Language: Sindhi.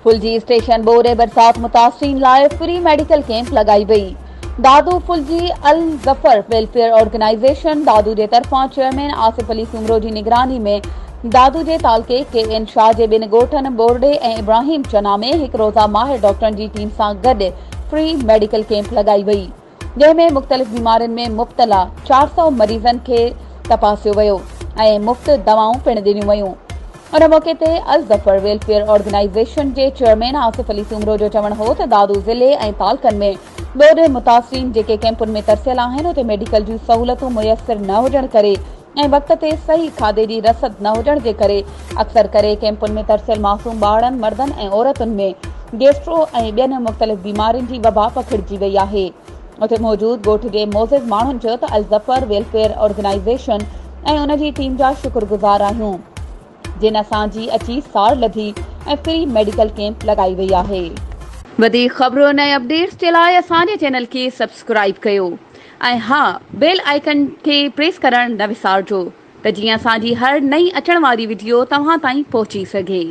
ڦلجي اسٽيشن ٻوڏ ۽ برسات متاثرين لاء فري ميڊيڪل ڪيمپ لڳائي وئي. دادو ڦلجي الظفر ويلفيئر آرگنائيزيشن دادو جي طرفان چيئرمين آصف علي سومرو جي نگراني ۾ دادو جي تعلقي ڪي اين شاهه جي ٻن ڳوٺن ٻورڙي ۽ ابراهيم چنا ۾ هڪ روزه ماهر ڊاڪٽرن جي ٽيم سان گڏ فري ميڊيڪل ڪيمپ لڳائي وئي. جنهن ۾ مختلف بيمارين ۾ مبتلا 400 مريضن کي تپاسيو ويو ۽ مفت دوائون پڻ ڏنيون ويون. ان موقعي تي الظفر ويلفيئر آرگنائيزيشن جي چيئرمين آصف علي سومرو جو چوڻ هو ته دادو ضلعي ۽ تعلقن ۾ ٻوڏ متاثرين جيڪي ڪئمپن ۾ ترسيل آهن اتي ميڊيڪل جون سهولتون ميسر نه هجڻ ڪري ۽ وقت تي صحيح کاڌي جي رسد نه هجڻ جي ڪري اڪثر ڪري ڪئمپن ۾ ترسيل معصوم ٻارڙن، مردن ۽ عورتن ۾ گيسٽرو ۽ ٻين مختلف بيمارين جي وبا پکڙجي وئي آهي. اتي موجود ڳوٺ جي معزز ماڻهن چيو ته الظفر ويلفيئر آرگنائيزيشن ۽ ان جي ٽيم جا شڪر گذار آهيون جن اسان جي اچي سار لڌي ۽ فري ميڊيڪل ڪئمپ لڳائي وئي آهي. وڌيڪ خبرن ۽ اپڊيٽس جي لاء اسان جي چينل کي سبسڪرائيب ڪيو. ۽ ها بيل آئيڪن کي پريس ڪرڻ نه وسارجو ته جيئن اسان جي هر نئين اچڻ واري وڊيو توهان تائين پهچي سگهي.